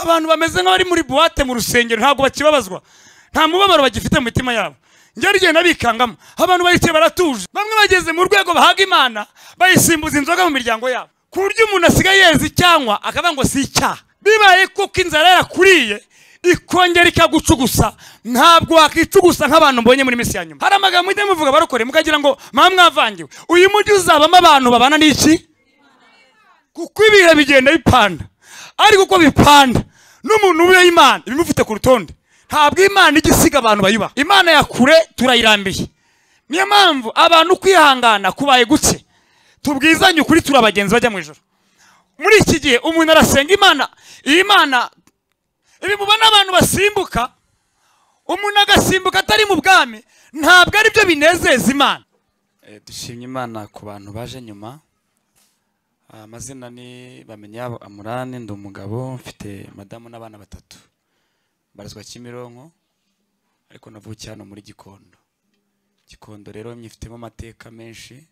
Abantu bameze nk'abari muri boîte mu rusengero, ntabwo bakibabazwa, nta mubabaro bagifite mu mitima yabo. Njye rigenda bikangamo, abantu bayicaye baratuje, bamwe bageze mu rwego bahaga Imana bayisimbuza inzoga mu miryango yabo, ku buryo umuntu asigaye yeza icyanywa akavuga ngo si icyaha. Bibaye kuko inzara yarakuriye ikongera ikagucugusa, ntabwo wakicugusa nk'abantu mbonye muri minsi ya nyuma. Hari amagambo mujye muvuga barokore mukagira ngo mwavangiwe. Uyu mujyi uzabamo abantu babana n'iki? Kuko ibihe bigenda bipanda, ariko uko bipanda n'umuntu ubuye Imana ibimufite ku rutonde. Ntabwo Imana igisiga abantu bayubaha. Imana ya kure turayirambiye. Niyo mpamvu abantu kwihangana kubaye guke. Tubwizanye ukuri, turabagenzi bajya mu ijoro. Muri iki gihe umuntu arasenga Imana, iyi Imana ibi mubona abantu basimbuka, umuntu agasimbuka atari mu bwami, ntabwo ari byo binezeza Imana. Dushimye Imana ku bantu baje nyuma. Amazina ni Bamenyabo Amurane, ndi umugabo, mfite madamu n'abana batatu. Mbarizwa Kimironko, ariko navukiye hano muri Gikondo. Gikondo rero nyifitemo amateka menshi,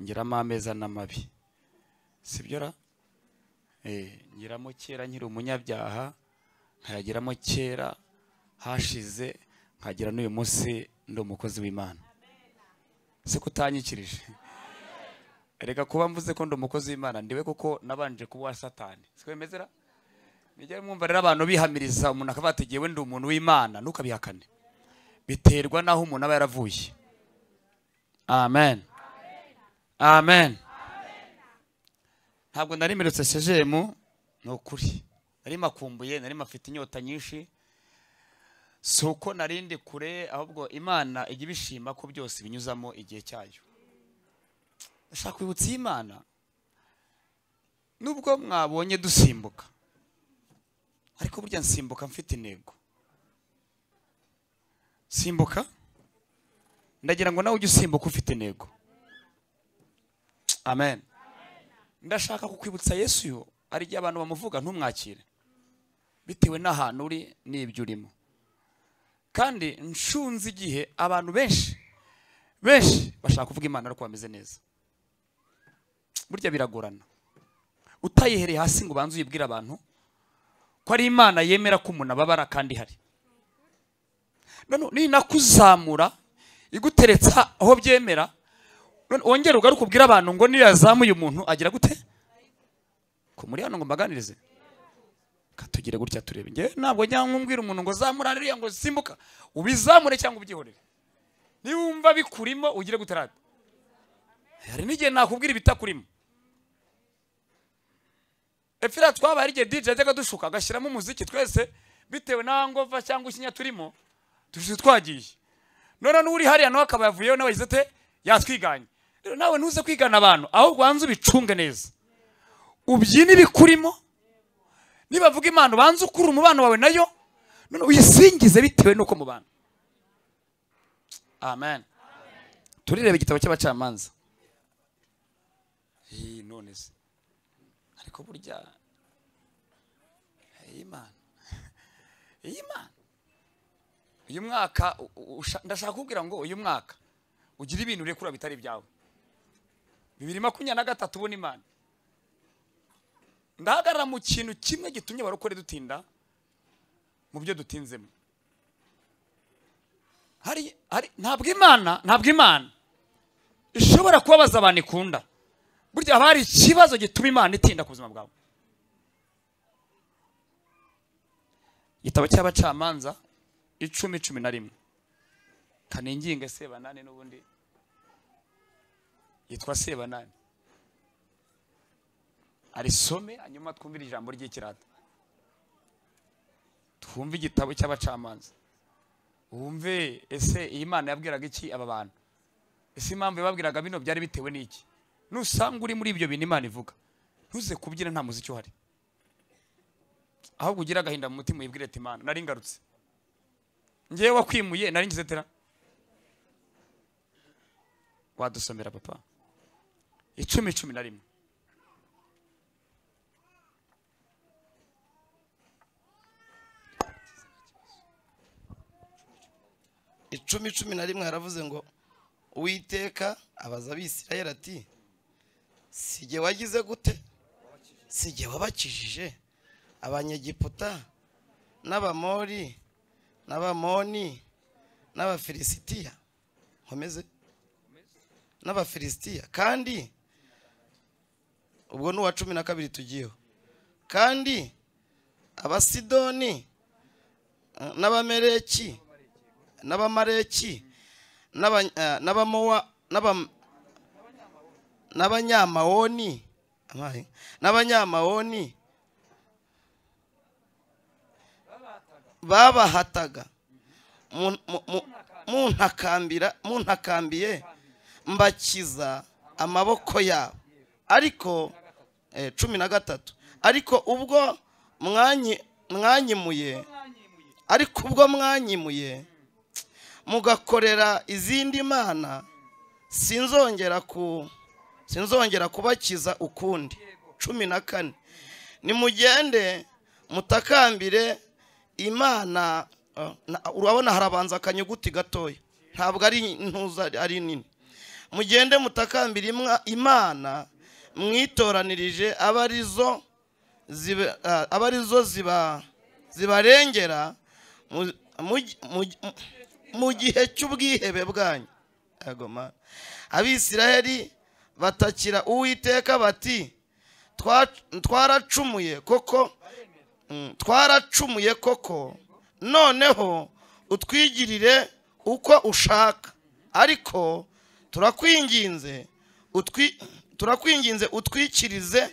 ngiramo ameza n'amabi. Sibyo ra? Ngiramo kera nkiri umunyabyaha, nkayagiramo kera hashize, nkagira n'uyu munsi ndi umukozi w'Imana. Se kutanyikirije. Reka kuba mvuze ko ndi umukozi w'Imana ndiwe kuko nabanje kuba wa Satani. Siko bimeze ra? Nijya mwumva rero abantu bihamiriza umuntu akavuga ati jewe ndi umuntu w'Imana, ntukabihakane. Biterwa naho umuntu aba yaravuye. Amen. Amen. Ntabwo nari merutse sejemu, ni ukuri. Nari makumbuye, nari mafite inyota nyinshi. Suko narindi kure, ahubwo Imana ijya ibishima ko byose binyuzamo igihe cyayo. Ndashaka kwibutsa Imana, nubwo mwabonye dusimbuka, ariko burya nsimbuka mfite intego. Simbuka, ndagira ngo nawe ujye usimbuka ufite intego. Amen. Ndashaka kukwibutsa Yesu yo ari igihe abantu bamuvuga ntumwakire, bitewe n'ahantu uri n'ibyo urimo. Kandi nshunze igihe abantu benshi benshi bashaka kuvuga Imana ariko bameze neza. Burya biragorana utayihereye hasi ngo ubanze uyibwire abantu ko ari Imana yemera ko umuntu ababara kandi hari. None ninakuzamura iguteretsa aho byemera, wongera ugaruka ubwira abantu ngo niyo yazamuye umuntu agira gute? Ko muri hano ngo mbaganirize. Katugire gutya turebe. Nge ntabwo njya nkumbwira umuntu ngo zamura ririya ngo simbuka, ubizamure cyangwa ubyihorere. Niba wumva bikurimo ugire gutarata. Hari n'igihe nakubwira ibitakurimo. Efira twabaye igihe DJ ajyaga dushuka agashyiramo umuziki twese bitewe na ngova cyangwa ikinya turimo tuje twagiye. None n'uri hariya nawe akaba yavuyeyo nawe yagize ate? Yatwiganye. Rero nawe ntuze kwigana abantu, ahubwo banze ubicunge neza. Ubyine ibikurimo. Nibavuga Imana ubanze ukura umubano wawe nayo, none uyisingize bitewe nuko mubana. Amen. Turirebe igitabo cy'abacamanza. None se ariko burya Imana, Imana uyu mwaka ndashaka kubwira ngo uyu mwaka ugira ibintu urekura bitari byawe. 2023 ubona Imana. Ndahagarara mu kintu kimwe gitumye barokore dutinda mu byo dutinzemo. Hari ntabwo Imana ishobora kubabaza abantu ikunda. Burya haba hari ikibazo gituma Imana itinda ku buzima bwawe. Igitabo cy'abacamanza 10:11. Kaninginge Sebanani n'ubundi yitwa Sebanani. Arisome hanyuma twumvire ijambo ry'ikirata. Twumve igitabo cy'abacamanza. Wumve ese iyi Imana yabwiraga iki aba bantu? Ese impamvu yababwiraga bino byari bitewe n'iki? Nusanga uri muri ibyo bintu Imana ivuga, ntuze kubyina nta muziki uhari. Ahubwo ugira agahinda mu mutima uyibwire ati Imana nari ngarutse. Ngewe wakwimuye nari ngize tera. Wadusomera papa. 10:11. 10:11 haravuze ngo Uwiteka abaza Abisirayeli ati sijye wagize gute? Sijye wabakijije? Abanyegiputa n'Abamori n'Abamoni n'Abafilisitiya. Nkomeze n'Abafilisitiya. Kandi ubwo ni uwa 12 tugiyeho. Kandi Abasidoni n'Abamereki n'Abamareki n'Abamowa n'Abanyamawoni n'Abanyamawoni babahataga muntakambiye mbakiza amaboko yabo. Ariko 13 ariko ubwo mwanyimuye mugakorera izindi mana, sinzongera kubakiza ukundi. 14 nimugende mutakambire Imana. Urabona harabanza akanyuguti gatoya, ntabwo ari ntuza ari nini. Mugende mutakambire Imana mwitoranirije, abarizo zibarengera mu gihe cy'ubwihebe bwanyu. Abisiraheli batakira Uwiteka bati twaracumuye koko, noneho utwigirire uko ushaka, ariko turakwinginze utwikirize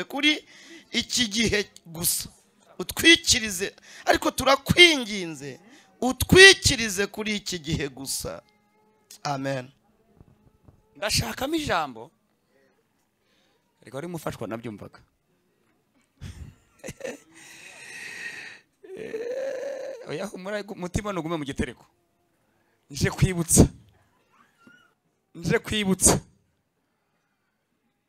kuri iki gihe gusa. Utwikirize, ariko turakwinginze utwikirize kuri iki gihe gusa. Amen. Ndashakamo ijambo ariko ari mufashwa nabyumvaga. Oya humura umutima nugume mu gitereko. Nje kwibutsa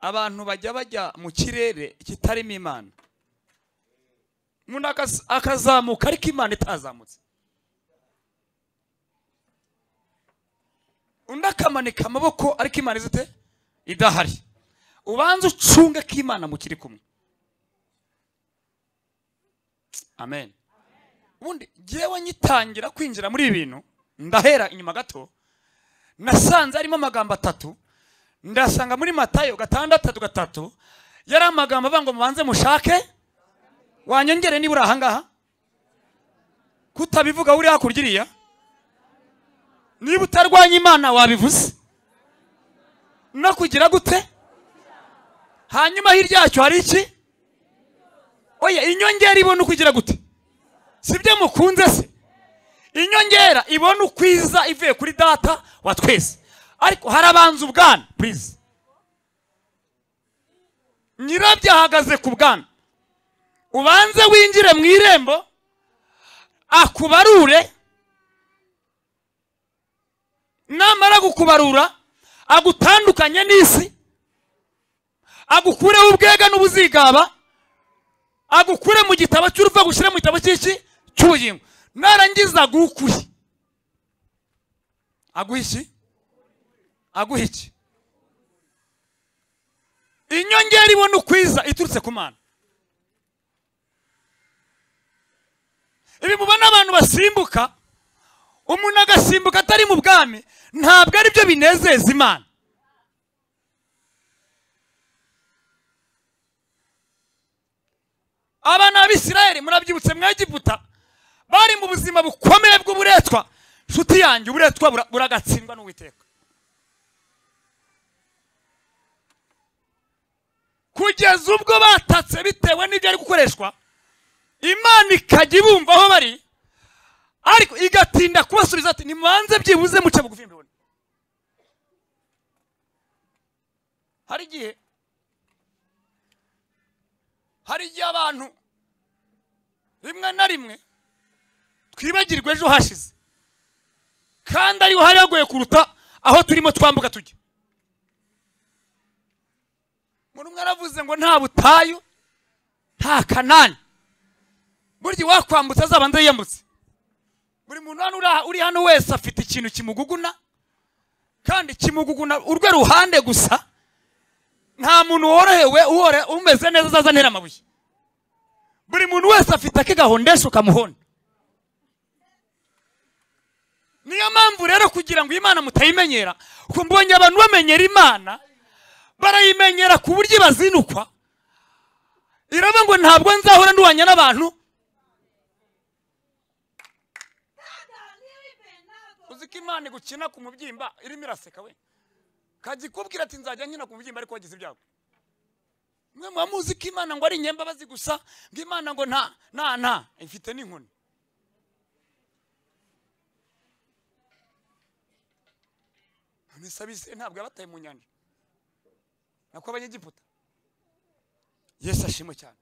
abantu bajya mu kirere kitarimo Imana. Umuntu akazamuka ariko Imana itazamutse. Undi akamanika amaboko ariko Imana izite idahari. Ubanze ucunge ko Imana mukiri kumwe. Amen. Ubundi jewe nyitangira kwinjira muri ibintu, ndahera inyuma gato, nasanze harimo amagambo atatu. Ndasanga muri Matayo 6:3 yari amagambo avuga ngo mubanze mushake, wanyongere niba uri ahangaha kutabivuga uri hakurya iriya, niba utarwanya Imana wabivuze no kugira gute. Hanyuma hirya yacyo hari iki? Oya, inyongera ibona ukugira gute? Sibyo mukunze se? Inyongera ibona ukwiza ivuye kuri data wa twese. Ariko harabanza ubwana, please. Nyirabyo ahagaze ku bwana. Ubanze winjire mu irembo akubarure, namara gukubarura agutandukanye n'isi, agukureho ubwega n'ubuzigaba, agukure mu gitabo cy'urupfu agushyire mu gitabo cy'iki cy'ubugingo. Narangiza agukuye, aguha iki? Aguha iki? Inyongera ibona ukwiza iturutse ku Mana. Ibi mubona abantu basimbuka, umuntu agasimbuka atari mu bwami, ntabwo ari byo binezeza Imana. Abana b'Isirayeli murabyibutse mu Egiputa bari mu buzima bukomeye bw'uburetwa. Nshuti yanjye, uburetwa buragatsindwa n'Uwiteka. Kugeza ubwo batatse bitewe n'ibyo ari gukoreshwa, Imana ikajya ibumva aho bari, ariko igatinda kubasubiza ati nimubanze byibuze muce bugufi mbibone. Hari igihe abantu rimwe na rimwe twibagirwa ejo hashize, kandi ariho hari hagoye kuruta aho turimo twambuka tujya. Umuntu umwe aravuze ngo nta butayu nta Kanani, burya wakwambutse azabanza yiyambutse. Buri muntu hano uri hano wese afite ikintu kimuguguna, kandi kimuguguna urwe ruhande gusa. Nta muntu worohewe umeze neza azazanira amabuye. Buri muntu wese afite ake gahondesho kamuhonda. Niyo mpamvu rero kugira ngo Imana mutayimenyera, kuko mbonye abantu bamenyera Imana barayimenyera ku buryo bazinukwa. Iraba ngo ntabwo nzahora ndwanya n'abantu. Uziko Imana igukina ku mubyimba irimo iraseka we. Kajikubwira ati nzajya nkina ku mubyimba ariko wagize ibyago. Mwe muzi ko Imana ngo ari inyembabazi gusa, ngo Imana ngo nta nta nta ifite n'inkoni. None ntabwo yabataye mu nyanja nako abanyegiputa. Yesu ashimwe cyane.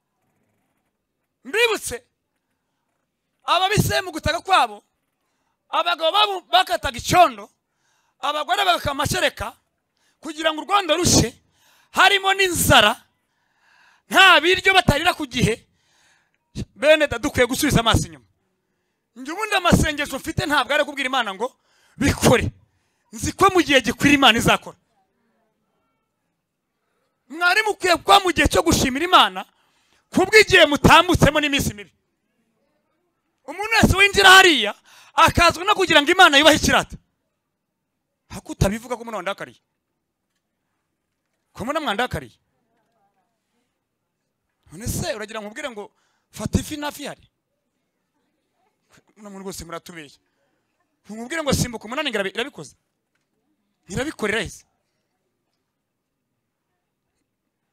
Mbibutse ababise mu gutaka kwabo, abagabo babo bakataga icyondo, abagore bakamashereka kugira ngo urwondo rushe, harimo n'inzara, nta biryo batarira ku gihe. Bene dukwiye gusubiza amaso inyuma. Njye ubundi amasengesho mfite ntabwo ari kubwira Imana ngo bikore, nzi ko mu gihe gikwira Imana izakora. Mwari mukwiye kuba mu gihe cyo gushimira Imana kubw'igihe mutambutsemo n'iminsi mibi. Umuntu wese winjira hariya akazwa no kugira ngo Imana yubahe ikirata. Hakutabivuga ko umuntu wandakariye, ko umuntu mwandakariye. None se uragira ngo ubwire ngo fata ifi nafi hari? Umuntu rwose muratubeshya. Nkubwire ngo simbuka umunani irabikoze, irabikorera hese.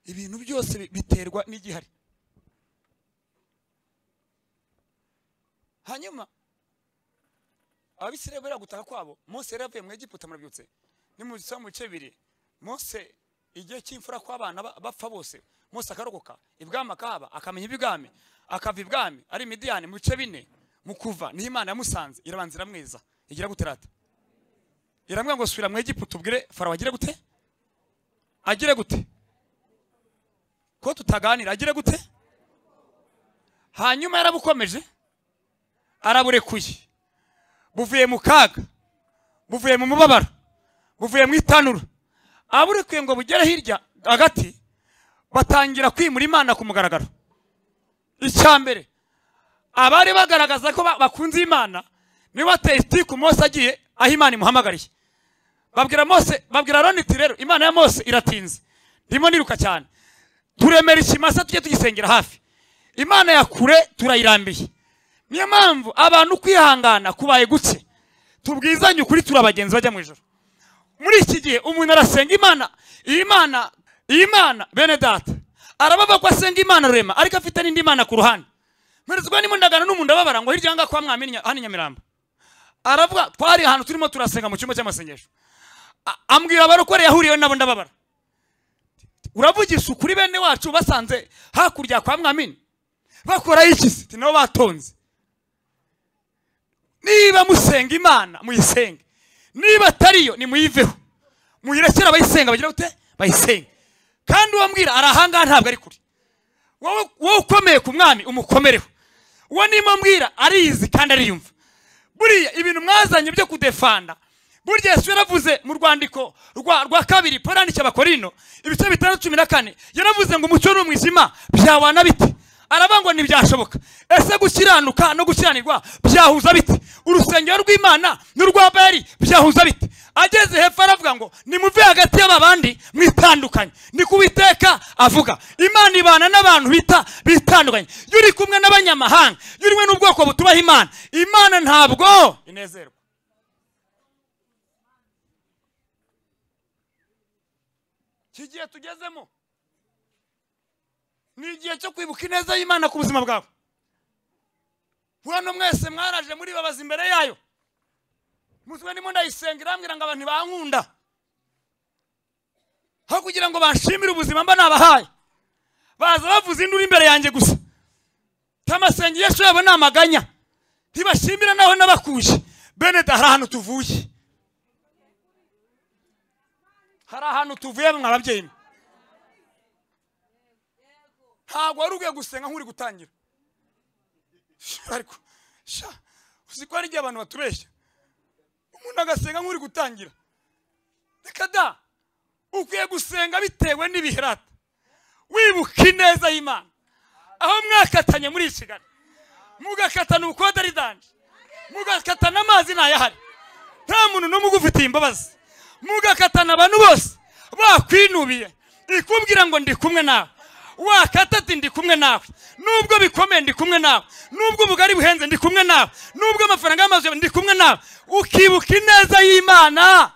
Ibintu byose biterwa n'igihari. Hanyuma abisirayeli bari gutaka kwabo, Mose yaravuye mu Egiputa murabyutse. Nimuzisoma mu bice bibiri, Mose igihe cy'imfura kw'abana bapfa bose, Mose akarokoka ibwami akahaba, akamenya ibwami, akava ibwami ari Midiyani mu bice bine. Mu kuva niho Imana yamusanze irabanza iramwiza, igira gute rata? Iramubwira ngo subira mu Egiputa ubwire Farawo agire gute? Agire gute? Ko tutaganira agire gute? Hanyuma yarabukomeje araburekuye, buvuye mu kaga, buvuye mu mubabaro, buvuye mu itanura. Aburekuye ngo bugere hirya hagati, batangira kwimura Imana ku mugaragaro. Icya mbere abari bagaragaza ko bakunze Imana nibo bateye itiku Mose agiye aho Imana imuhamagariye. Babwira Mose, babwira Aroni ati rero Imana ya Mose iratinze, ndimo niruka cyane, turemera ikimasa tujye tugisengera hafi, Imana ya kure turayirambiye. Niyo mpamvu abantu kwihangana kubaye guke. Tubwizanye ukuri turabagenzi bajya mu ijoro. Muri iki gihe umuntu arasenga Imana, Imana, Imana bene data arabava ko asenga Imana rurema, ariko afite n'indi Imana ku ruhande. Mperezwa nimo ndagana n'umuntu ababara ngo hirya nga kwa mwamini hano Nyamirambo. Aravuga twari ahantu turimo turasenga mu cyumba cy'amasengesho. Ambwira abarokore yahuriye nabo ndababara. Uravugisha ukuri bene wacu basanze hakurya kwa mwamini bakora iki se? Nabo batonze. Niba musenga Imana muyisenge, niba atariyo nimuyiveho, muyirekere abayisenga bagira gute? Bayisenge. Kandi uwambwira arahanga ntabwo ari kuri wowe ukomeye ku mwami umukomereho. Uwo nimo mbwira arizi kandi ariyumva. Buriya ibintu mwazanye byo kudefanda, burya Yesu yaravuze mu rwandiko rwa kabiri Pawulo yandikiye Abakorino ibice 6:14, yaravuze ngo umucyo n'umwijima byawana bite? Aravuga ngo ntibyashoboka. Ese gukiranuka no gukiranirwa byahuza bite? Urusengero rw'Imana n'urwa Bayali byahuza bite? Ageze hepfo aravuga ngo nimuve hagati y'ababandi mwitandukanye. Niko Uwiteka avuga. Imana ibana n'abantu bitandukanye. Iyo uri kumwe n'abanyamahanga, iyo uri kumwe n'ubwoko butubaha Imana, Imana ntabwo inezerwa. Iki gihe tugezemo ni igihe cyo kwibuka ineza y'Imana ku buzima bwawe. Hano mwese mwaraje muri babaza imbere yayo. Mutwe ndimo ndayisenga irambwira ngo abantu bankunda, aho kugira ngo banshimire ubuzima mba nabahaye, baza bavuza induru imbere yanjye gusa. Tamasengesho yabo namaganya, ntibashimira naho nabakuje. Bene da hari ahantu tuvuye, hari ahantu tuvuye mwa babyeyi. Ntabwo wari ugiye gusenga nk'uri gutangira. Ariko sha uzi ko hari igihe abantu batubeshya, umuntu agasenga nk'uri gutangira. Reka da, ukwiye gusenga bitewe n'ibiherata, wibuka ineza y'Imana. Aho mwakatanye muri Kigali, mugakatana ubukode ari danje, mugakatana amazi ntayahari, nta muntu n'umwe ugufitiye imbabazi, mugakatana abantu bose bakwinubiye, ikubwira ngo ndi kumwe nawe. Wakata ati ndi kumwe nawe, nubwo bikomeye ndi kumwe nawe, nubwo ubugari buhenze ndi kumwe nawe, nubwo amafaranga y'amazu ndi kumwe nawe. Ukibuka ineza y'Imana.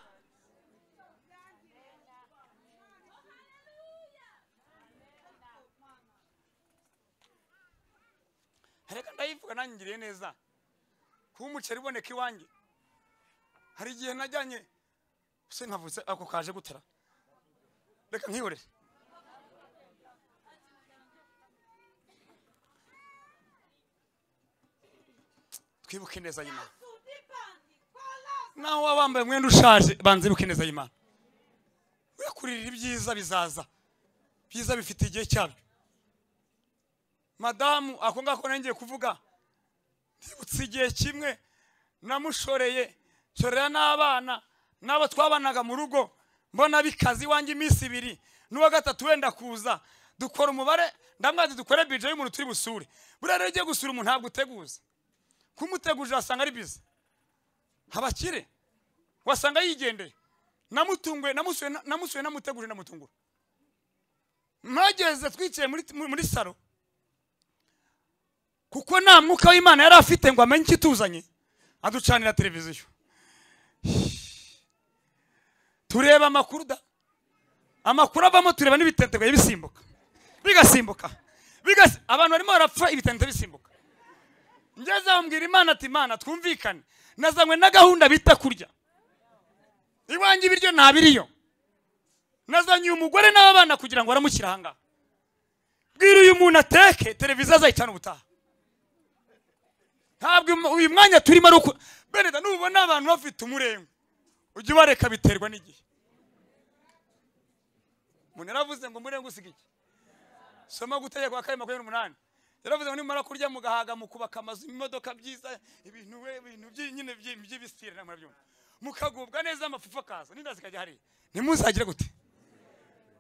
Reka ndayivuga nangiriye neza kuba umuceri uboneka iwanjye. Hari igihe najyanye se nkavutse ako kaje gutera, reka nkihorere. Twibuke neza y'Imana. Naho waba wambaye umwenda ushaje, banza ibuke neza y'Imana. Uyakuririra ibyiza bizaza, byiza bifite igihe cyabyo. Madamu ako ngako ngiye kuvuga, ndibutse igihe kimwe namushoreye nshorera n'abana n'abo twabanaga mu rugo, mbona bikazi iwanjye iminsi ibiri n'uwa gatatu wenda kuza, dukora umubare, ndamwazi dukore budget y'umuntu turi busure. Buriya rero ugiye gusura umuntu ntabwo uteguza, kumuteguje wasanga ari busy, abakire wasanga yigendeye. Namutunguye, namusuye namuteguje ndamutungura. Mpageze twicaye muri salo, kuko nta mwuka w'Imana yari afite ngo amenye ikituzanye, aducanira televiziyo tureba amakuru da, amakuru avamo tureba n'ibitente bisimbuka bigasimbuka, abantu barimo barapfa ibitente bisimbuka. Ngeze aho mbwira Imana ati Imana twumvikane, nazanywe na gahunda bita kurya, iwanjye ibiryo ntabiriyo, nazanye uyu mugore n'abana kugira ngo baramukire aha ngaha. Bwira uyu muntu ateke televiziyo azayicana ubutaha. Ntabwo uyu mwanya turimo ari uko beneda. Nubona abantu bafite umurengo ujye ubareka, biterwa n'igihe. Umuntu yaravuze ngo umurengo usiga iki? Soma Gutegeka kwa kabiri 28. Yaravuze ngo nimara kurya mugahaga, mukubaka amazu, imodoka byiza, ibintu we ibintu by'inyine by'ibisire namurabyumva, mukagubwa neza, amafufu akaza n'inda zikajya hariya, ntimuzagire gute?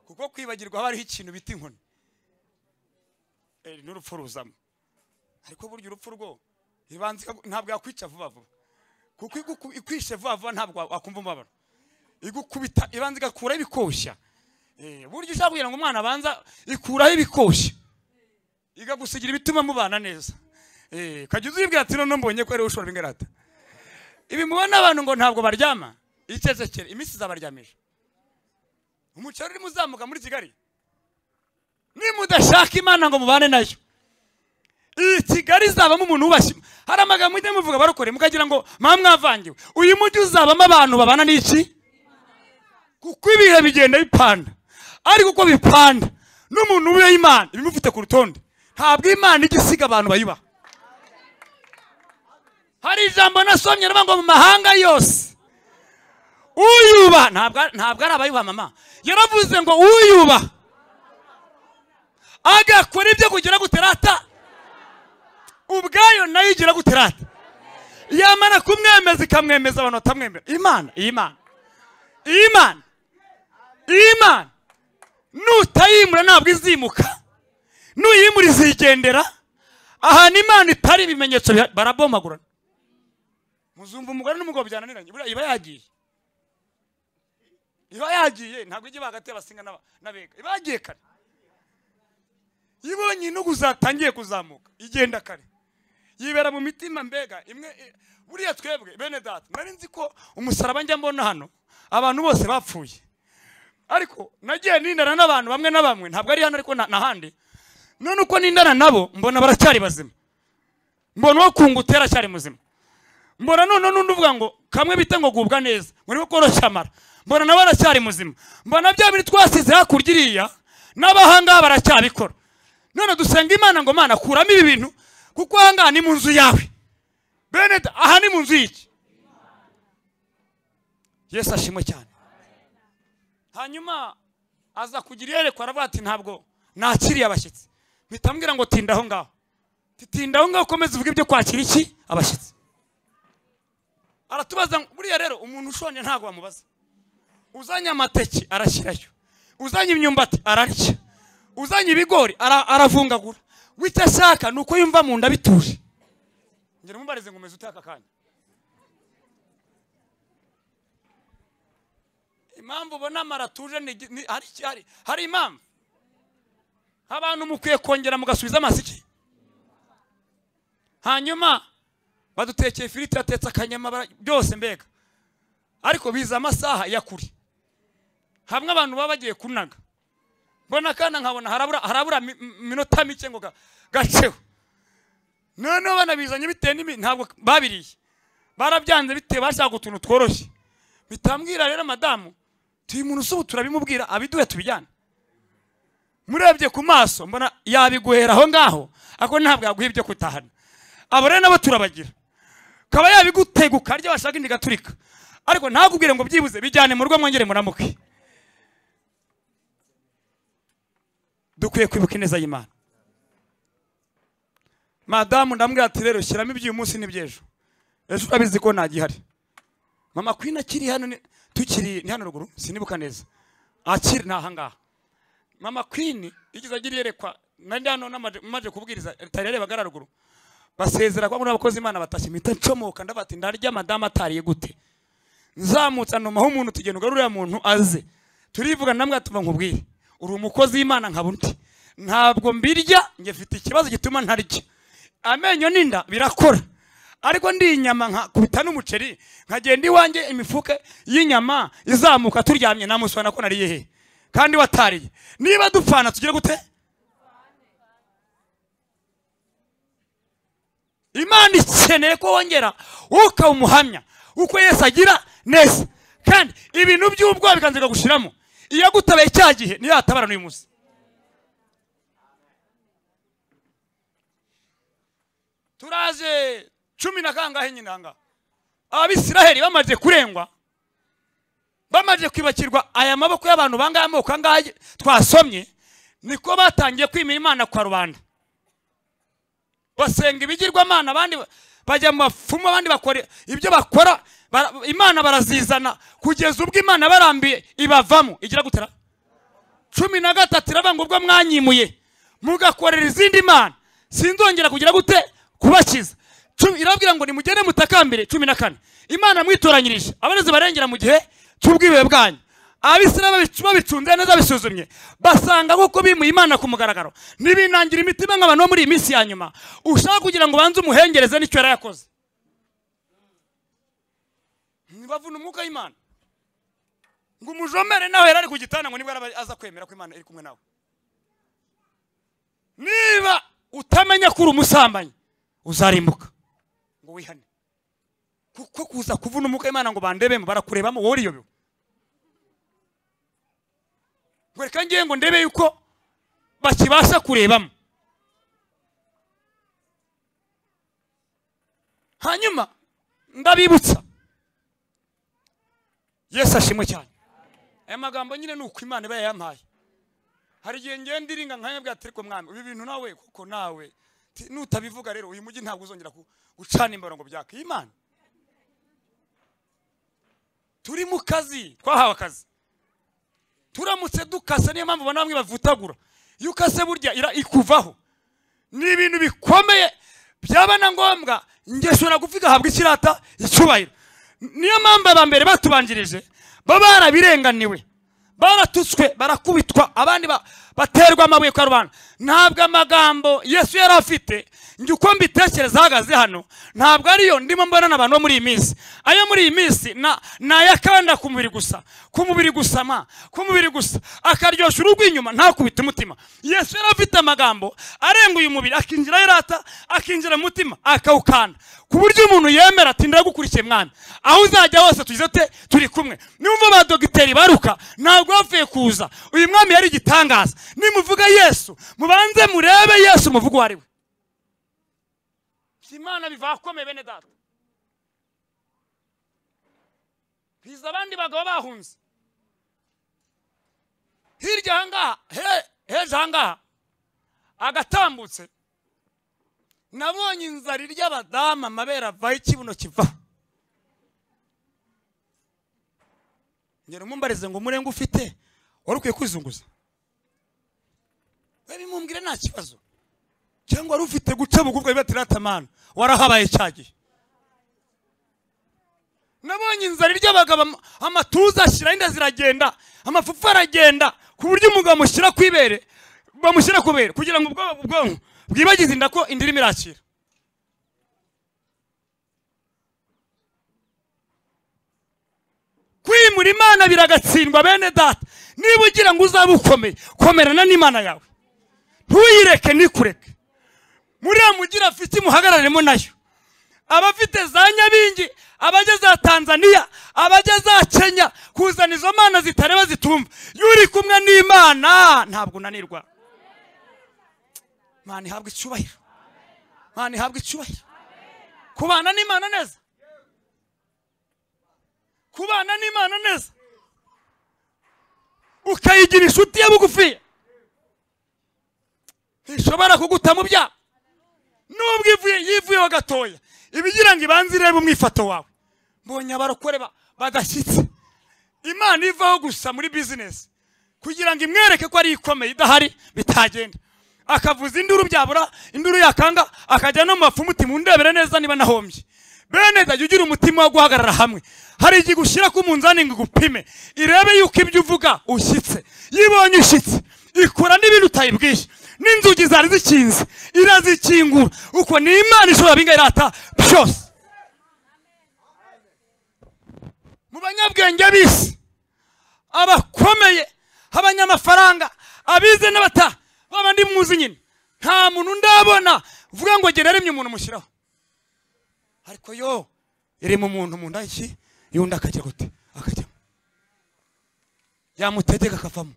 Kuko kwibagirwa haba hariho ikintu bita inkoni n'urupfu ruzamo. Ariko burya urupfu rwo ibanza ntabwo yakwica vuba vuba, kuko ikwishe vuba vuba ntabwo wakumva umubabaro. Igukubita ibanza igakuraho ibikoshya. Burya ushaka kugira ngo umwana abanza ikuraho ibikoshya, igagusigira ibituma mubana neza. Ukajya uzibwira ati none mbonye ko ariwe ushobora bingarata. Ibi mubona abantu ngo ntabwo baryama, icecekere iminsi izabaryamisha. Umuceri urimo uzamuka muri Kigali, nimudashaka Imana ngo mubane nayo, iyi Kigali izabamo umuntu wubashye. Hari amagambo mujye muvuga barokore mukagira ngo mwa mwavangiwe. Uyu mujyi uzabamo abantu babana n'iki? Kuko ibihe bigenda bipanda, ariko uko bipanda n'umuntu wubaha Imana ibimufite ku rutonde. Ntabwo Imana ijya isiga abantu bayubaha. Hari ijambo nasomye rivuga ngo mu mahanga yose uyubaha, ntabwo ari abayubaha mama, yaravuze ngo uyubaha agakora ibyo kugira guterata, ubwayo nayo igira guterata. Yamara kumwemeza ikamwemeza abantu batamwemera. Imana, Imana, Imana, Imana nutayimura ntabwo izimuka, nuyimura izigendera. Ahantu Imana itari ibimenyetso barabomagurana. Muzumva umugore n'umugabo byananiranye, buriya iba yagiye, iba yagiye, ntabwo ijya hagati y'abasinga n'abega, iba yagiye kare. Ibonye inugu zatangiye kuzamuka igenda kare, yibera mu mitima mbega imwe. Buriya twebwe bene data, nari nzi ko umusaraba njya mbona hano abantu bose bapfuye, ariko nagiye nindana n'abantu bamwe na bamwe, ntabwo ari hano ariko n'ahandi. None uko nindana nabo mbona baracyari bazima, mbona uwo kungutera aracyari muzima, mbona none n'undi uvuga ngo kamwe bita ngo gubwa neza ngo niko koroshya amara, mbona nabo aracyari muzima, mbona bya bintu twasize hakurya iriya n'abahanga baracyabikora. None dusenga Imana ngo Mana kuramo ibi bintu, kuko ahangaha ni mu nzu yawe. Bene aha ni mu nzu y'iki? Yesu ashimwe cyane. Hanyuma aza kugira iyerekwa aravuga ati ntabwo nakiriye abashyitsi. Mpita ambwira ngo tinda aho ngaho, tinda aho ngaho ukomeze uvuge ibyo kwakira iki abashyitsi. Aratubaza buriya rero umuntu ushonje ntabwo bamubaza. Uzanye amateke arashyirayo, uzanye imyumbati ararya, uzanye ibigori aravungagura, Wicyo ashaka ni uko yumva mu nda bituje. Ngira mumbarize ngo umeze utaka kanya. Impamvu ubona maratuje ni hari impamvu. Abantu mukwiye kongera mugasubiza amasiki. Hanyuma badutekeye ifiriti atetse akanyama byose mbega. Ariko biza amasaha ya kuri. Hamwe abantu baba bagiye kunaga. Mbona kana nkabona harabura minota mike ngo gaceho. None banabizanye bitewe n'imi ntabwo babiriye. Barabyanze bitewe bashaka utuntu tworoshye. Bitambwira rero madamu tuyi muntu usubu turabimubwira abiduhe tubijyana. Murebye ku maso mbona yabiguhera aho ngaho ako ntabwo yaguha ibyo kutahana. Abo rero nabo turabagira. Kaba yabiguteguka arya bashaka indi gaturika. Ariko ntakubwire ngo byibuze bijyane mu rugo mwongere muramuke. Dukwiye kwibuka ineza y'Imana. Madamu ndambwira ati rero shyiramo iby'uyu munsi n'ibyejo. Ejo urabizi ko ntagihari. Mama Queen akiri hano tukiri ni hano ruguru sinibuka neza. Akiri ntaha ngaha. Mama Queen igeze agira yerekwa nandi hano namaje kubwiriza tarere bagara ruguru. Basezera kwa muri abakozi Imana batashye mita ncomoka ndabati ndarya madamu atariye gute. Nzamutsa numa ho umuntu tugenda ugarurira muntu aze. Turivuga namwe atuva nkubwire. Uri umukozi w'Imana nkaba undi. Ntabwo mbirya nge mfite ikibazo gituma ntarya. Amenyo n'inda birakora. Ariko ndi inyama nkakubita n'umuceri nkagenda iwanjye imifuke y'inyama izamuka turyamye namuswana ko nariye he kandi watariye. Niba dupfana tugire gute? Imana ikeneye ko wongera ukaba umuhamya uko Yesu agira neza. Kandi ibintu by'ubwoba bikanzira gushiramo. Iyo gutabaye cya gihe niyo yatabara n'uyu munsi. Turaje 10 na kangahe nyine hanga. Abisiraheli bamaze kurengwa, bamaze kwibakirwa aya maboko y'abantu bangaye amoko angahe twasomye, niko batangiye kwimira Imana kwa rubanda. Basenga ibigirwamana, abandi bajya mu mafumu, abandi bakora ibyo bakora, Imana barazizana kugeza ubwo Imana barambiye ibavamo. Igira gutera 13 irabanga ubwo mwanyimuye mugakorera izindi mana sinzongera kugira gute kubakiza. Irabwira ngo nimugende mutakambire. 14 Imana mwitoranyirije abarezi barengera mu gihe cy'ubwibe bwanyu. Abisirayeli babicunze neza bisuzumye basanga kuko bimuye Imana ku mugaragaro nibinangira imitima nk'abantu bo muri iyi minsi ya nyuma. Ushaka kugira ngo banze umuhengereze n'icyo yarayakoze. Nibavuna umwuka w'Imana ngo umujomere nawe yarari ku gitanda ngo nibwo aza kwemera ko Imana iri kumwe nawe. Niba utamenya ko uri umusambanyi uzarimbuka ngo wihane. Kuko kuza kuvuna umwuka w'Imana ngo bandebemo barakurebamo wowe uriyobewe. Ngo reka ngiye ngo ndebe yuko bakibasha kurebamo. Hanyuma ndabibutsa Yesu ashimwe cyane. Aya magambo nyine nuko Imana iba yampaye. Hari igihe ngenda iringa nkayabwira ati ariko mwami ibi bintu nawe kuko nawe nutabivuga rero uyu mujyi ntabwo uzongera gucana imbaro ngo byaka. Imana turi mu kazi, twahawe akazi. Turamutse dukase, niyo mpamvu bana bamwe bavutagura. Iyo ukase burya ikuvaho. Ni ibintu bikomeye byaba na ngombwa ngeshora gufika habwa ikirata icyubahiro. Niyo mpamvu abambere batubanjirije baba barabirenganiwe, baratutswe, barakubitwa, abandi baterwa amabuye kwa rubanda. Ntabwo amagambo Yesu yari afite njye uko mbitekereza ahagaze hano ntabwo ariyo ndimo mbona n'abantu bo muri iyi minsi. Ayo muri iyi minsi nayakanda ku mubiri gusa, ku mubiri gusa ma, ku mubiri gusa, akaryoshya urugo inyuma ntakubite umutima. Yesu yari afite amagambo arenga uyu mubiri, akinjira irata, akinjira mutima, akawukanda ku buryo umuntu yemera ati ndagukurikiye mwami, aho uzajya hose tugize te turi kumwe. Nimva ba dogiteri baruka ntabwo bapfuye kuza. Uyu mwami yari igitangaza. Nimuvuga Yesu mubanze murebe Yesu muvuga uwo ari we. Imana bivakomeye bene data. Biza abandi bagabo bahunze hirya ahangaha heje ahangaha agatambutse, nabonye inzara irya abadamu amabere avaho ikibuno kiva. Ngera umumbarize ngo umurenge ufite wari ukwiye kwizunguza. We bimumbwire nta kibazo. Cyangwa wari ufite guca bugufi bibatirata mana warahabaye cyagiye. Nabonye inzara irya abagabo amatuza ashyira inda ziragenda, amafufu aragenda, ku buryo umugabo amushyira ku ibere, bamushyira ku bere kugira ngo ubwonko bwibagize inda ko inda irimo irakira. Kwimura Imana biragatsindwa bene data. Niba ugira ngo uzabe ukomeye, komerana n'Imana yawe, ntuyireke nikureke. Muriya mugira afite imuhagararemo nayo. Abafite za Nyabingi, abajya za Tanzania, abajya za Kenya, kuzana izo mana zitareba zitumva. Iyo uri kumwe n'Imana ntabwo unanirwa. Imana ihabwe icyubahiro. Imana ihabwe icyubahiro. Kubana n'Imana neza. Kubana n'Imana neza. Ukayigira inshuti ya bugufi. Ntishobora kuguta mu byaha. Nubwo ivuye yivuyeho gatoya, ibigira ngo ibanze irebe umwifato wawe. Mbonye abarokore badashyitse. Imana ivaho gusa muri business kugira ngo imwereke ko ari ikomeye, idahari bitagenda. Akavuza induru byabura, induru yakanga, akajya no mu bapfumu uti mundebere neza niba nahombye. Bene dajya ugira umutima wo guhagarara hamwe. Hari igihe gushyira ku munzani ngo igupime, irebe yuko ibyo uvuga ushyitse. Yibonye ushyitse, ikora n'ibintu utayibwiye. N'inzugi zari zikinze irazikingura. Uko ni Imana ishobora binga irata byose. Mu banyabwenge b'isi, abakomeye, abanyamafaranga, abize n'abata, babandi muzi nyine, nta muntu ndabona uvuga ngo gera yaremye umuntu mushyiraho. Ariko yo iri mu muntu mu nda iki yundi akajya gute akajyamo, yamutegeka akavamo.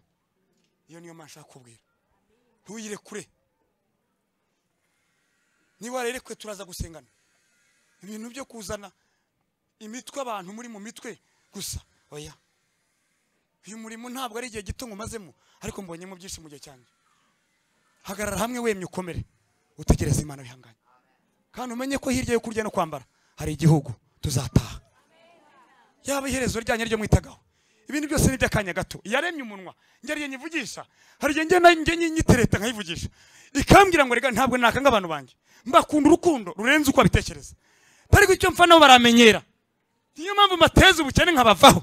Iyo niyo Mana nshaka kubwira. Ntuyirekure. Niba warerekwe turaza gusengana. Ibintu byo kuzana imitwe abantu muri mu mitwe gusa, oya. Uyu murimo ntabwo ari igihe gito ngumazemo, ariko mbonyemo byinshi mu gihe cyanjye. Hagarara hamwe wemye ukomere, utegereze Imana wihanganye. Kandi umenye ko hirya yo kurya no kwambara hari igihugu tuzataha. Yaba iherezo ryanyu ryo mwitagaho. Ibintu byose ni by'akanya gato. Yaremye umunwa, njye nyivugisha. Hari igihe njye nyitereta nkayivugisha. Ikambwira ngo rega ntabwo nakanga abantu banjye. Mbakunda urukundo rurenze uko abitekereza. Ariko icyo mfa nabo baramenyera. Niyo mpamvu mbateza ubukene nkabavaho.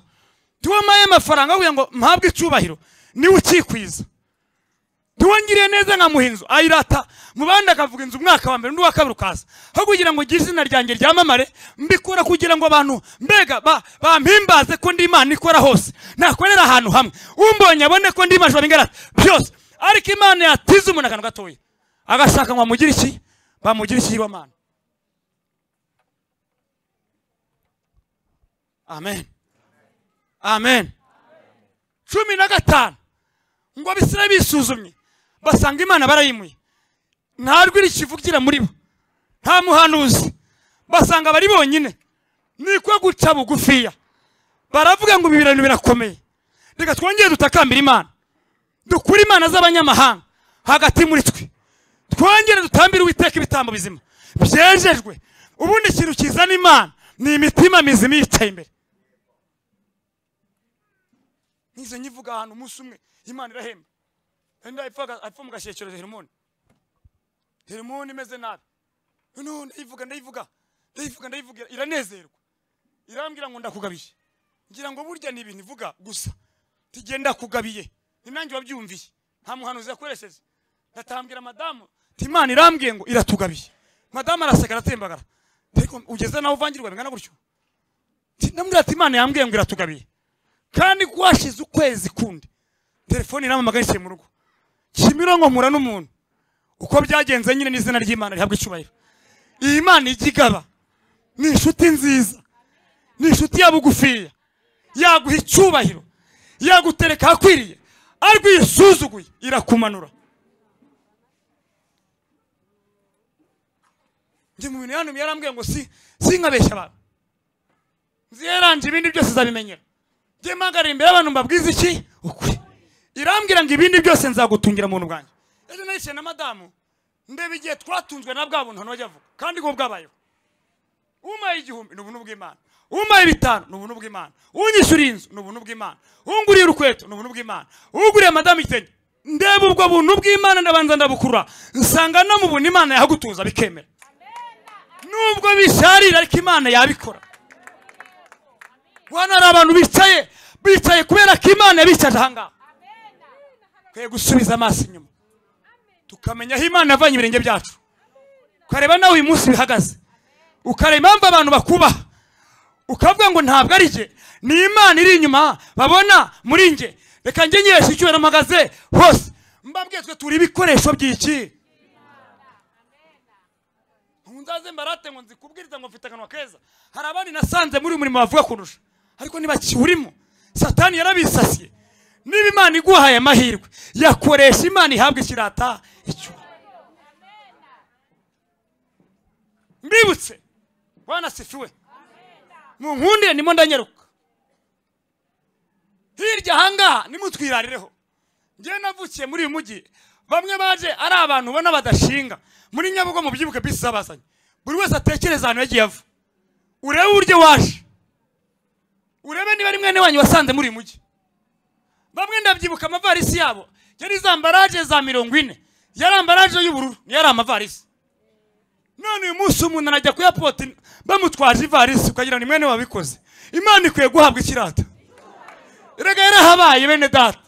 Tuwamaye amafaranga kugira ngo mpabwe icyubahiro, niwe ukikwiza. Tuwangiriye neza nkamuha inzu, ayirata mu bandi akavuga inzu umwaka wa mbere undi wa kabiri ukaza. Aho kugira ngo ngire izina ryanjye ryamamare, mbikora kugira ngo abantu mbega bampimbaze ko ndi Imana ikora hose. Nakorera ahantu hamwe. Umbonye abone ko ndi Imana ishobora bingana byose. Ariko Imana yatize umuntu akantu gatoya, agashaka ngo amugire iki? Bamugire iki Imana. Amen. Amen. 15 ngo Abisirayeli bisuzumye basanga Imana barayimuye. Nta rwi rikivugira muri bo, nta muhanuzi, basanga bari bonyine. Niko guca bugufiya. Baravuga ngo ibi bintu birakomeye, reka twongere dutakambira Imana, dukure imana z'abanyamahanga hagati muri twe, twongere dutambire Uwiteka ibitambo bizima byejejwe. Ubundi ikintu kizana Imana ni imitima mizima yicaye imbere. Nize nyivuga ahantu umunsi umwe Imana irahemba. Enda ipfa mu gashyekero Hermoni. Hermoni imeze nabi. None ndayivuga ndayivuga ndayivuga ndayivuga iranezerwa. Irambwira ngo ndakugabiye. Ngira ngo burya ni ibintu ivuga gusa. Tigenda kugabiye. Ni nanjye wabyumviye. Nta muhanuzi yakoresheje. Ndatambwira madamu, ti Imana irambwiye ngo iratugabiye. Madamu araseka aratembagara. Ariko ugeze naho uvangirwa bingana gutyo. Ndamubwira ati Imana yambwiye ngo iratugabiye. Kandi kwashize ukwezi kundi telefone iramamagaye mu rugo. Kimironko mpura n'umuntu. Uko byagenze nyine n'izina ry'Imana rihabwa icyubahiro. Iyi Imana igigaba ni inshuti nziza, ni inshuti ya bugufiya, yaguha icyubahiro, yagutereka ahakwiriye, ariko isuzuguye irakumanura. Njye mu bintu yantumye yarambwiye ngo sinkabeshya abantu. Nziyeranje ibindi byose zabimenyera. Njye mpagarara imbere y'abantu mbabwiza iki? Ukuri. Irambwira ngo ibindi byose nzagutungira mu buntu bwanjye. Ejo nayicaye na madamu, ndeba igihe twatunzwe na bwa buntu ntojya avuga, kandi ngo bwabayeho. Umaye 1000 ni ubuntu bw'Imana. Umaye 5 ni ubuntu bw'Imana. Unyishyuriye inzu ni ubuntu bw'Imana. Unguriye urukweto ni ubuntu bw'Imana. Uguriye madamu igitenge Ndeba ubwo buntu bw'Imana ndabanza ndabukura, nsanga no mu buntu Imana yahagutuza bikemera. Nubwo bisharira ariko Imana yabikora. Wana ari abantu bicaye kubera ko Imana yabicaje ahangaha. Kwiye gusubiza amaso inyuma tukamenya aho Imana yavanye ibirenge byacu, ukareba nawe uyu munsi bihagaze, ukareba impamvu abantu bakubaha, ukavuga ngo ntabwo ari jye, ni Imana iri inyuma babona muri njye. Reka njye nyesha icyubahiro mpagaze hose, mbabwiye twe turi ibikoresho by'iki. Nzaze mbarate ngo nzikubwiriza ngo mfite akanwa keza. Hari abandi nasanze muri umurimo bavuga kurusha, ariko nibakiwurimo Satani yarabisasiye. Niba Imana iguhaye amahirwe yakoresha Imana ihabwa ikirata icyubahiro. Mbibutse Bwana sifiwe, munkundire ndimo ndanyaruka hirya ahangaha nimutwirarireho. Njyewe navukiye muri uyu mujyi, bamwe baje ari abantu ubona badashinga muri Nyabugogo, mubyibuke bisi zabazanye, buri wese atekereza ahantu yagiye ava, urebe uburyo waje, urebe niba ari mwene wanyu wasanze muri uyu mujyi. Bamwe ndabyibuka amavarisi yabo yari za ambaraje za 40, yari ambaraje y'ubururu, yari amavarisi. None uyu munsi umuntu arajya ku airport bamutwaje ivarisi ukagira ni mwene wabikoze. Imana ikwiye guhabwa ikirata. Erega yarahabaye bene data.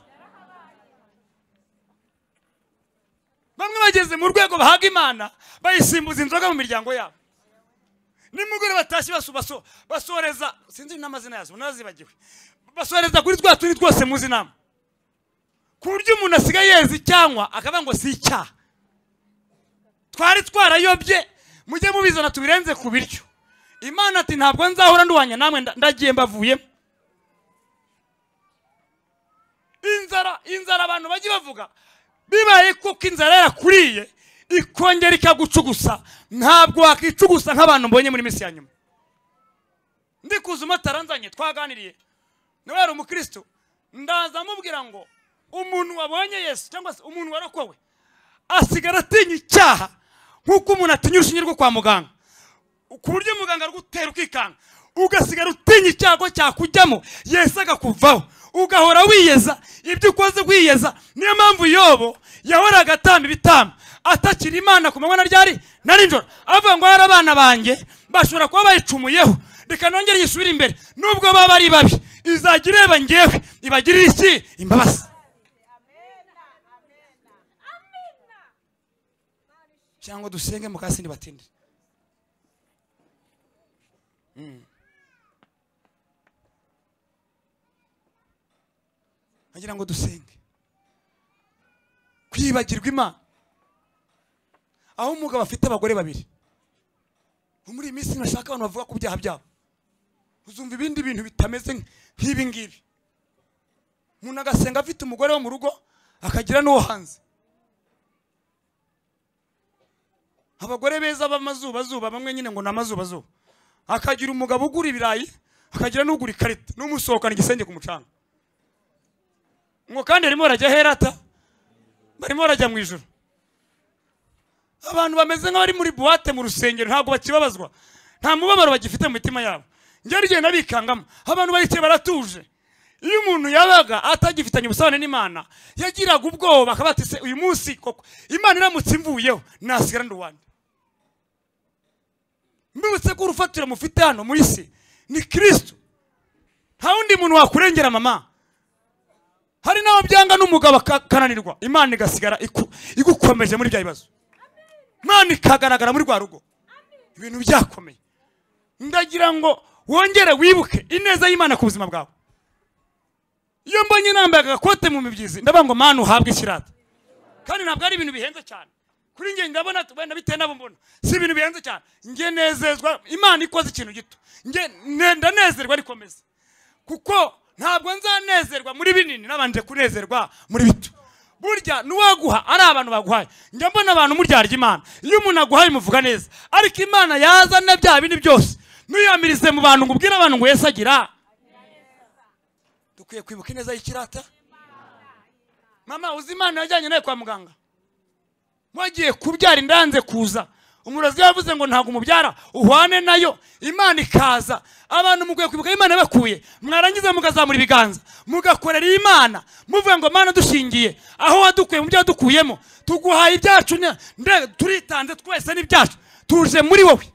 Bamwe bageze mu rwego bahaga Imana bayisimbuza inzoga mu miryango yabo. Nimugore batashye basoreza, sinzi n'amazina yazo nazibagiwe, basoreza kuri twa turi twose muzi nama, ku buryo umuntu asigaye yeza icyanywa akavuga ngo si icyaha. Twari twarayobye, mujye mubizana tubirenze ku biryo. Imana ati ntabwo nzahora nduwanya namwe, ndagiye mbavuyemo. Inzara abantu bajye bavuga, bibaye kuko inzara yarakuriye ikongera ikagucugusa, ntabwo wakicugusa nk'abantu mbonye muri minsi ya nyuma. Ndikuza umataranzanye twaganiriye nawe yari umukristo, ndaza amubwira ngo umuntu wabonye Yesu cyangwa se umuntu warokowe asigara atinya icyaha nk'uko umuntu atinya urushinge rwo kwa muganga, ku buryo muganga arugutera ukikanga, ugasigara utinya icyago cyakujyamo, Yesu agakuvaho, ugahora wiyeza ibyo ukoze wiyeza. Niyo mpamvu Yobo yahoraga atamba ibitambo atakira Imana ku manywa na ryari na nijoro, avuga ngo hari abana banjye bashobora kuba bayicumuyeho, reka nongere yisubire imbere, nubwo baba ari babi izajya ireba ngewe ibagirire iki imbabazi. Cyangwa dusenge mukasi ntibatinde. Agira ngo dusenge. Kwibagirwa Imana. Aho umugabo afite abagore babiri, muri iyi minsi nashaka abantu bavuga ku byaha byabo, uzumva ibindi bintu bitameze nk'ibi ngibi. Umuntu agasenga afite umugore wo mu rugo akagira n'uwo hanze. Abagore beza b'amazuba zuba, bamwe nyine ngo namazuba zuba, akagira umugabo ugura ibirayi, akagira n'ugura ikarita, n'umusohokana igisenge ku mucanga. Ngo kandi barimo barajya herata, barimo barajya mu ijuru. Abantu bameze nk'abari muri buwate mu rusengero, ntabwo bakibabazwa, nta mubabaro bagifite mu mitima yabo. Njye rigenda bikangamo, abantu baricaye baratuje. Iyo umuntu yabaga atagifitanye ubusabane n'Imana yagiraga ubwoba, akaba ati se uyu munsi koko Imana iramutse imvuyeho nasigara ndi uwande. Mbibutse ko urufatiro mufite hano mu isi ni Kristo, nta wundi muntu wakurengera mama. Hari n'abo byanga n'umugabo akananirwa, Imana igasigara igukomeje muri bya bibazo, Imana ikagaragara muri rwa rugo, ibintu byakomeye. Ndagira ngo wongere wibuke ineza y'Imana ku buzima bwawe. Iyo mbonye nambaye agakote mu mibyizi ndavuga ngo Mana uhabwe ikirata. Kandi ntabwo ari ibintu bihenze cyane kuri njye, ndabona wenda bitewe n'abo mbona si ibintu bihenze cyane. Njye nezezwa Imana ikoze ikintu gito, njye ndanezerwa rikomeza, kuko ntabwo nzanezerwa muri binini nabanje kunezerwa muri bito. Burya nuwaguha ari abantu baguhaye. Njye mbona abantu muryarya Imana. Iyo umuntu aguhaye muvuga neza, ariko Imana yazana bya bindi byose nuyamirize mu bantu ngo ubwire abantu ngo Yesu agira. Dukwiye kwibuka ineza y'ikirata. Mama uzi Imana yajyanye nawe kwa muganga, mwagiye kubyara indanze kuza, Umurozi yavuze ngo ntabwo umubyara uhwane nayo. Imana ikaza. Abantu mukwiye kwibuka Imana bakuye, mwarangiza mukazamura ibiganza mugakorera Imana muvuga ngo Mana dushingiye aho wadukuye mu byo wadukuyemo, tuguhaye ibyacu, turitanze twese n'ibyacu, tuje muri wowe.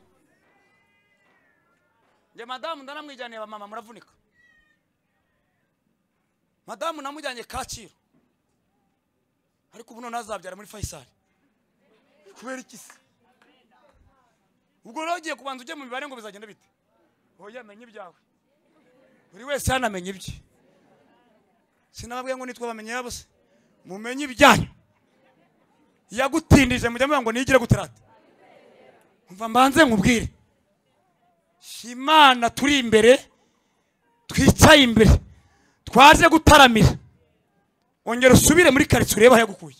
Nge madamu ndaramwijyaniye ba mama muravunika. Madamu namujyanye Kacyiru, ariko ubu none azabyara muri Faisal. Kubera iki se? Ubwo rero ugiye kubanza ujye mu mibare ngo bizagenda bite? Oya, menye ibyawe. Buri wese yanamenye ibye. Sinababwiye ngo nitwa bamenye yabo se? Mumenye ibyanyu. Yagutindije mujya muvuga ngo nigire guterata. Umva mbanze nkubwire. Imana turi imbere, twicaye imbere, twaje gutaramira. Ongera usubire muri quartier urebe aho yagukuye.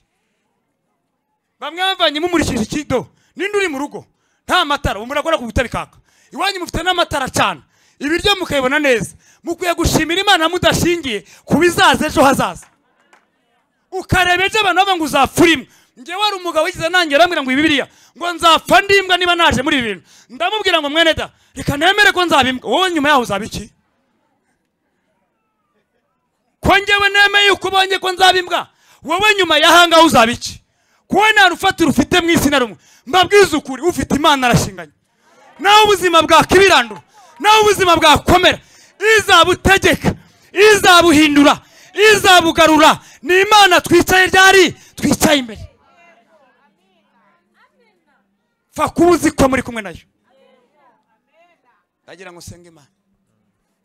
Bamwe bavanye mumurikije ikido, ninde uri mu rugo? Nta matara, umurakora ku butabikaka. Iwanyu mufite n'amatara cyane. Ibiryo mukayibona neza. Mukwiye gushimira Imana mudashingiye kubizaza ejo hazaza. Ukareba ejo abantu baba ngo uzapfura imwe. Nge wari umugabo wigize nanjye arambwira ngo Bibiliya ngo nzapfa ndimbwa niba naje muri ibi bintu. Ndamubwira ngo mwene da, reka nemere ko nzaba imbwa. Wowe nyuma yaho uzaba iki? Ko ngewe nemeye uko ubonye ko nzaba imbwa, wowe nyuma yahanga uzaba iki? Kuwe nta rufatiro ufite mu isi na rumwe. Mbabwiza ukuri, ufite Imana arashinganye. Naho ubuzima bwakibirandura, naho ubuzima bwakomera, izabutegeka, izabuhindura, izabugarura. Ni Imana twicaye ryari? Twicaye imbere. Fa kubuzi ko muri kumwe nayo. Ndagira ngo senge Imana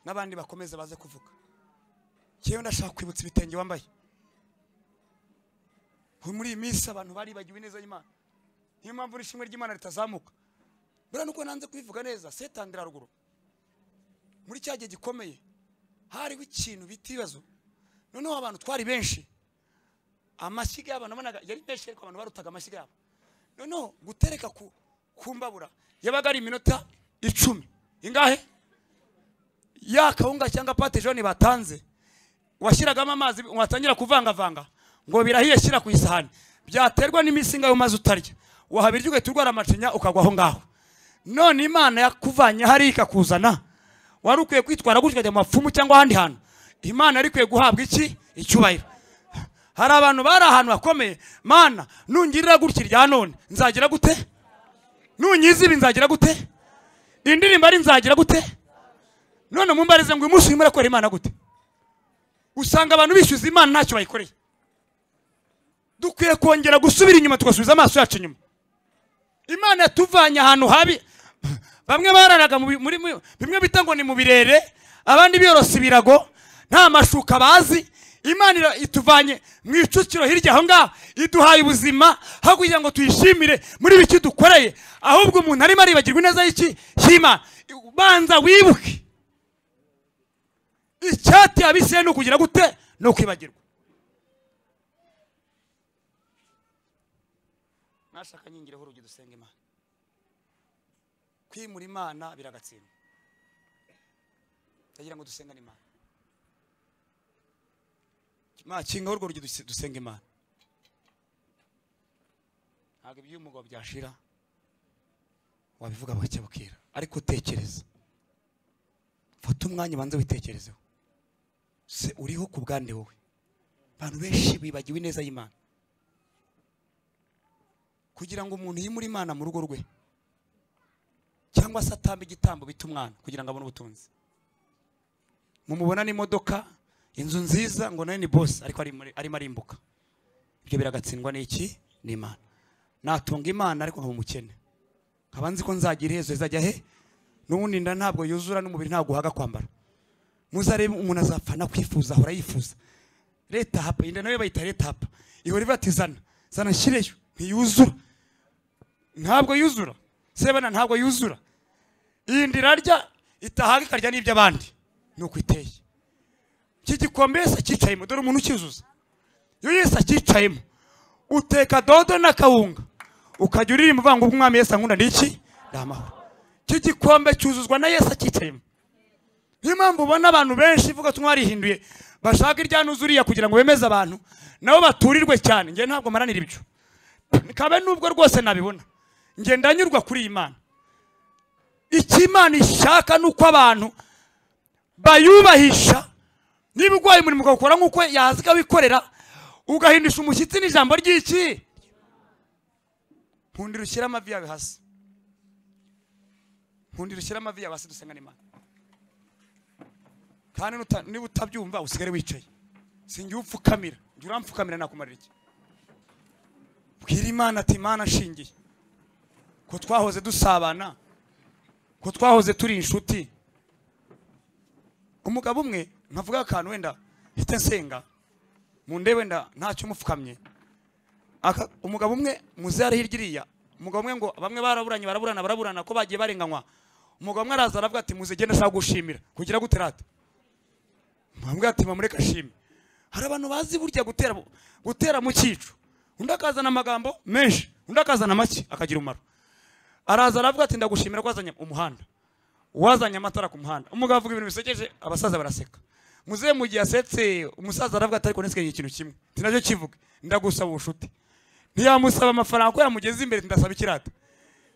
n'abandi bakomeze baze kuvuga. Kiyo ndashaka kwibutsa ibitenge wambaye. Muri iyi minsi abantu baribagiwe neza y'Imana. Niyo mpamvu n'ishimwe ry'Imana ritazamuka. Bura nuko nanze kubivuga neza, setandira ruguru. Muri cya gihe gikomeye hariho ikintu bita ibibazo. Noneho abantu twari benshi. Amashyiga y'abantu nabonaga yari menshi, ariko abantu barutaga amashyiga yabo. Noneho gutereka ku kumbabura yabaga ari iminota 10. Ingahe? Ya kawunga cyangwa pate jaune batanze, washyiragamo amazi watangira kuvangavanga ngo birahiye shyira ku isahani, byaterwa n'imisinga yo maze utarya, wahabirya ugahita urwara amacinya ukagwa aho ngaho. None Imana yakuvanye hari ikakuzana, wari ukwiye kwitwara gutya ukajya mu mapfumu cyangwa ahandi hantu. Imana yari ikwiye guhabwa iki? Icyubahiro. Hari abantu bari ahantu hakomeye, Mana nungirira gutya irya none nzagira gute? Nunyiza ibi nzagira gute? Indirimbo ari nzagira gute? None mumbarize ngo uyu munsi urimo urakora Imana gute? Usanga abantu bishyuza Imana ntacyo bayikoreye. Dukwiye kongera gusubira inyuma tugasubiza amaso yacu inyuma. Imana yatuvanye ahantu habi. Bamwe bararaga muri bimwe bita ngo ni mu birere, abandi biyorosa ibirago, nta mashuka bazi. Imana ituvanye mu icukiro hirya aho ngaho, iduhaye ubuzima aho kugira ngo tuyishimire muri biki dukoreye, ahubwo umuntu arimo aribagirwa neza y'iki y'Imana. Banza wibuke icyati abise no kugira gute no kwibagirwa. Nashaka nyingireho urugi dusenga Imana. Kwimura Imana biragatsindwa. Ndagira ngo dusengane Imana. Ma kinga urwo rugi dusenga Imana. Ntabwo iby'umugabo byashira wabivuga bwacya bukira, ariko tekereza. Fata umwanya banze witekerezeho. Se uriho ku bwande wowe? Abantu benshi bibagiwe neza y'Imana. Kugira ngo umuntu yimure Imana mu rugo rwe, cyangwa se atambe igitambo bita umwana kugira ngo abone ubutunzi. Mumubona n'imodoka, inzu nziza ngo nayo ni boss, ariko arimo arimbuka. Ibyo biragatsindwa n'iki? Ni Imana. Natunga Imana ariko nkaba umukene, nkaba nzi ko nzagira iherezo rizajya he? N'ubundi inda ntabwo yuzura n'umubiri ntabwo uhaga kwambara. Muzarebe umuntu azapfa nakwifuza, ahora yifuza. Leta hapa, inda nayo bayita leta hapa. Ihora ivuga ati zana, zana nshyireyo, ntiyuzura. Ntabwo yuzura. Sebana ntabwo yuzura. Iyi nda irarya, itahaga ikarya n'iby'abandi. Nuko iteye. Iki gikombe Yesu akicayemo, dore umuntu ucyuzuza. Iyo Yesu akicayemo, uteka dodo n'akawunga, ukajya uririmba uvuga ngo umwami Yesu ankunda ni iki? Ni amahoro. Iki gikombe cyuzuzwa na Yesu akicayemo. Niyo mpamvu ubona abantu benshi ivuga twarihinduye, bashaka iryanuzuriya kugira ngo bemeze abantu, nabo baturirwe cyane. Nge ntabwo maranira ibyo. Kabe nubwo rwose nabibona. Nge ndanyurwa kuri iyi Mana. Icyo Imana ishaka ni uko abantu bayubahisha. Niba urwaye umurimo ukawukora nk'uko yaza ikawikorera, ugahindisha umushyitsi n'ijambo ry'iki. Nkundira ushyire amavi yawe hasi. Nkundira ushyire amavi yawe hasi dusengane Imana. Kandi niba utabyumva usigare wicaye. Sinjye upfukamira, njye urampfukamira nakumarira iki? Bwira Imana ati Imana nshingiye ko twahoze dusabana, ko twahoze turi inshuti. Umugabo umwe nkavuga akantu wenda hite nsenga munde wenda ntacyo mupfukamye. Umugabo umwe muzari hirya iriya, umugabo umwe ngo bamwe baraburanye baraburana baraburana ko bagiye barenganywa. Umugabo umwe araza aravuga ati muze genda ashaka gushimira kugira gute rata. Mwambwe ati mamureka ashime. Hari abantu bazi burya gutera mu cyico. Undi akazana amagambo menshi, undi akazana make akagira umumaro. Araza aravuga ati ndagushimira ko wazanye umuhanda, wazanye amatara ku muhanda. Umugabo avuga ibintu bisekeje, abasaza baraseka. Muzehe mu gihe asetse, umusaza aravuga ati ariko nsigaye ikintu kimwe tinacyo kivuga, ndagusaba ubushuti. Ntiyamusaba amafaranga ko yamugeze imbere, ndasaba ikirata.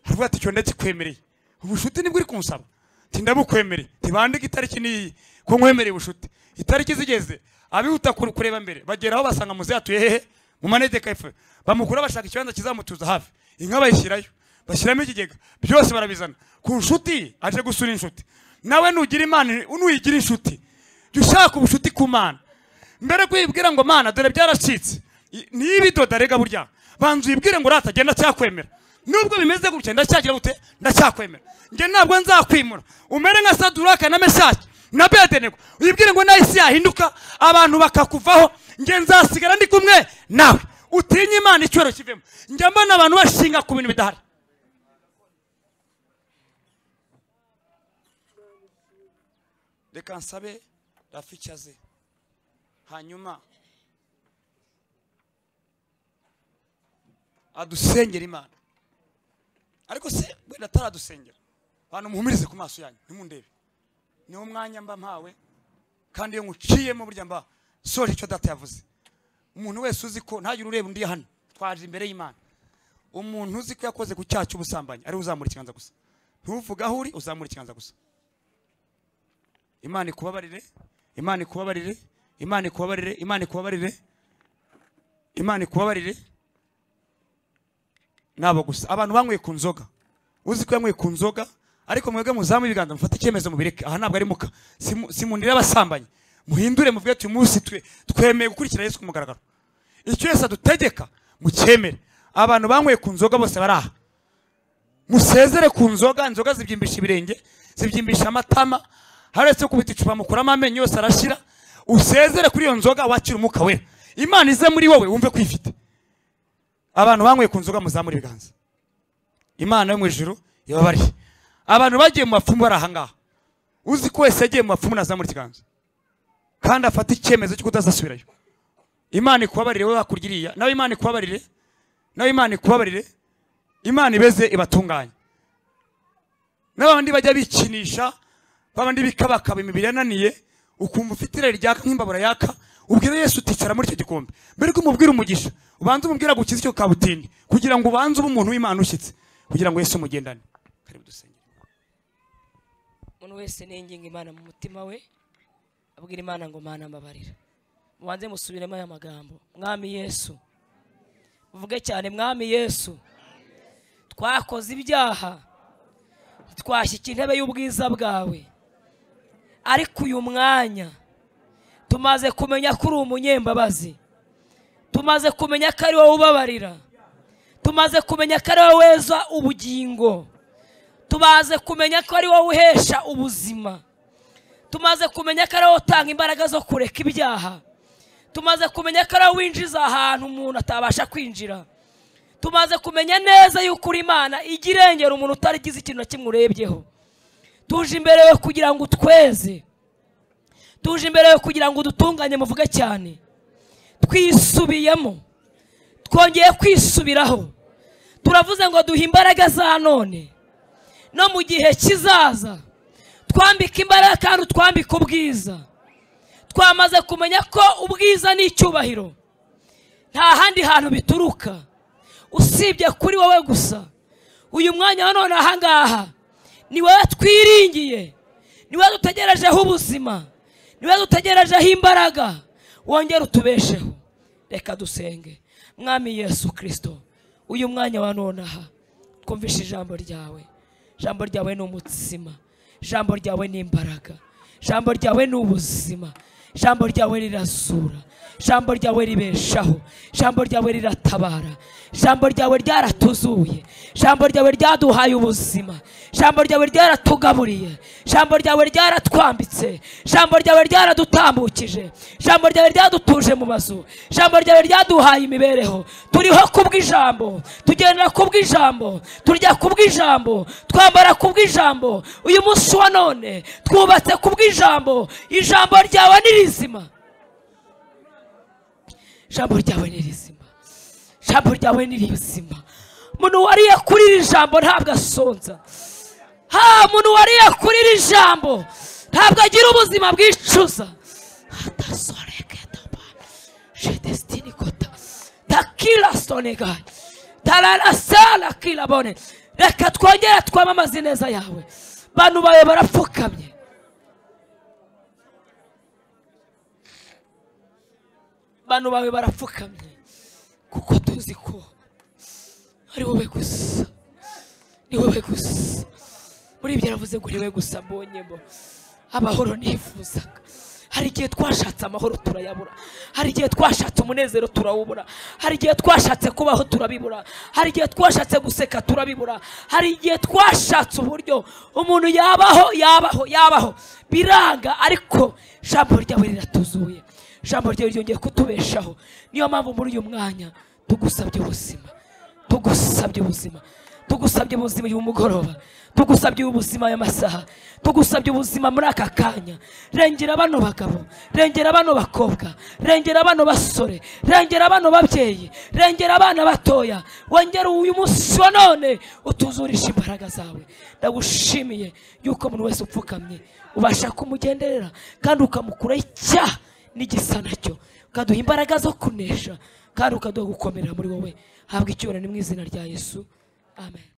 Aravuga ati cyo ndakikwemereye, ubushuti nibwo uri kunsaba, ndabukwemereye. Tibandike itariki niyi ko nkwemereye ubushuti. Itariki zigeze abihuta kureba mbere bageraho basanga muzehe atuye hehe mu manegeka efe. Bamukura bashaka ikibanza kizamutuza hafi, inka bayishyirayo, bashyiramo ikigega, byose barabizana. Ku nshuti aje gusura inshuti. Nawe nugira Imana, nuyigira inshuti, jya ushaka ubushuti ku Mana. Mbere kwibwira ngo Mana dore byaracitse, nibidoda rega burya banzu uyibwire ngo rata genda cyakwemera. Nubwo bimeze gutya ndacyagira gute, ndacyakwemera. Nge ntabwo nzakwimura. Umere nka Saduraka na Meshaki na Abedenego. Uyibwire ngo nahisi yahinduka abantu bakakuvaho, nge nzasigara ndi kumwe nawe. Utinye Imana icyoro kivemo. Njya mbona abantu bashinga ku bintu bidahari. Reka nsabe Rafiki aze, hanyuma adusengera Imana. Ariko se wenda ataradusengera, abantu muhumirize ku maso yanyu ntimundebe. Niwo mwanya mba mpawe, kandi iyo nkuciyemo burya mba soje icyo data yavuze. Umuntu wese uzi ko ntagire ureba undi hano, twaje imbere y'Imana. Umuntu uzi ko yakoze ku cyaha cy'ubusambanyi ari uzamura ikiganza gusa. Ntuvuga aho uri, uzamura ikiganza gusa. Imana ikubabarire, Imana ikubabarire, Imana ikubabarire, Imana ikubabarire, Imana ikubabarire. Nabo gusa abantu banyweye ku nzoga, uzi ko yanyweye ku nzoga, ariko mwebwe muzamu ibiganza mufate icyemezo mubireke. Aha ntabwo ari muka, simundire abasambanyi, muhindure muvuge ati uyu munsi twemeye gukurikira Yesu ku mugaragaro. Icyo Yesu adutegeka mucyemere. Abantu banyweye ku nzoga bose bari aha, musezere ku nzoga. Inzoga zibyimbisha ibirenge, zibyimbisha amatama, haretse kubita icupa mukuramo amenyo yose arashira. Usezere kuri iyo nzoga wakira umwuka wera. Imana ize muri wowe wumve ko ifite. Abantu banyweye ku nzoga muzamura ibiganza. Imana yo mu ijuru ibabariye. Abantu bagiye mu bapfumu bari aha ngaha, uzi ko wese yagiye mu bapfumu nazamura ikiganza kandi afata icyemezo cyo kutazasubirayo. Imana ikubabarire wowe hakurya iriya, nawe Imana ikubabarire, nawe Imana ikubabarire. Imana ibeze ibatunganye. N'abandi bajya bikinisha, babandi bikabakaba imibiri yananiye, ukumva ufite irari ryaka nk'imbabura yaka, ubwire Yesu uticara muri icyo gikombe. Mbere ko umubwira umugisha, ubanze umubwira gukiza icyo kabutindi, kugira ngo ubanze ube umuntu w'Imana ushyitse, kugira ngo Yesu mugendane. Karibu dusengere. Umuntu wese ninginga Imana mu mutima we, abwira Imana ngo Mana mbabarira. Mubanze musubiremo aya magambo. Mwami Yesu, uvuge cyane, Mwami Yesu, twakoze ibyaha, twashyika intebe y'ubwiza bwawe, ariko uyu mwanya tumaze kumenya ko uri umunyembabazi, tumaze kumenya ko ari wowe ubabarira, tumaze kumenya ko ari wowe weza ubugingo, tumaze kumenya ko ari wowe uhesha ubuzima, tumaze kumenya ko ari wowe utanga imbaraga zo kureka ibyaha, tumaze kumenya ko ari wowe winjiza ahantu umuntu atabasha kwinjira, tumaze kumenya neza yuko uri Imana ijya irengera umuntu utarigize ikintu na kimwe urebyeho. Tuje imbere yawe kugira ngo utweze, tuje imbere yawe kugira ngo udutunganye. Muvuge cyane, twisubiyemo, twongeye kwisubiraho. Turavuze ngo duhe imbaraga za none no mu gihe kizaza, twambike imbaraga kandi utwambike ubwiza. Twamaze kumenya ko ubwiza ni icyubahiro, nta handi hantu bituruka usibye kuri wowe gusa. Uyu mwanya wa none ahangaha ni wowe twiringiye, ni wowe dutegerejeho ubuzima, ni wowe dutegerejeho imbaraga, wongere utubesheho. Reka dusenge. Mwami Yesu Kristo, uyu mwanya wa none aha twumvishe ijambo ryawe. Ijambo ryawe ni umutsima, ijambo ryawe ni imbaraga, ijambo ryawe ni ubuzima, ijambo ryawe rirasura, ijambo ryawe ribeshaho, ijambo ryawe riratabara, ijambo ryawe ryaratuzuye, ijambo ryawe ryaduhaye ubuzima, ijambo ryawe ryaratugaburiye, ijambo ryawe ryaratwambitse, ijambo ryawe ryaradutambukije, ijambo ryawe ryadutuje mu mazu, ijambo ryawe ryaduhaye imibereho. Turiho kubw'ijambo, tugendera kubw'ijambo, turya kubw'ijambo, twambara kubw'ijambo. Uyu munsi wa none twubatse kubw'ijambo. Ijambo ryawe ni rizima, ijambo ryawe ni rizima, ijambo ryawe ni rizima. Umuntu wariye kuri iri jambo ntabwo asonza. Ha, umuntu wariye kuri iri jambo ntabwo agira ubuzima bwicuza. Reka twongere twamamaze ineza yawe. Bantu bawe barapfukamye, bantu bawe barapfukamye, kuko tuzi ko ari wowe gusa, ni wowe gusa. Muri ibyo yaravuze ngo ni wowe gusa mbonyemo amahoro nifuzaga. Hari igihe twashatse amahoro turayabura, hari igihe twashatse umunezero turawubura, hari igihe twashatse kubaho turabibura, hari igihe twashatse guseka turabibura, hari igihe twashatse uburyo umuntu yabaho yabaho yabaho biranga, ariko ijambo ryawe riratuzuye, ijambo ryawe ryongeye kutubeshaho. Niyo mpamvu muri uyu mwanya tugusabye ubuzima, tugusabye ubuzima, tugusabye ubuzima uyu mugoroba, tugusabye ubuzima aya masaha, tugusabye ubuzima muri aka kanya. Rengera bano bagabo, rengera bano bakobwa, rengera bano basore, rengera bano babyeyi, rengera abana batoya. Wongere uyu munsi wa none utuzurisha imbaraga zawe. Ndagushimiye yuko umuntu wese upfukamye ubasha kumugenderera kandi ukamukura icyaha n'igisa nacyo, ukaduha imbaraga zo kunesha kandi ukaduha gukomera muri wowe. Habwa icyubahiro ni mu izina rya Yesu, amen.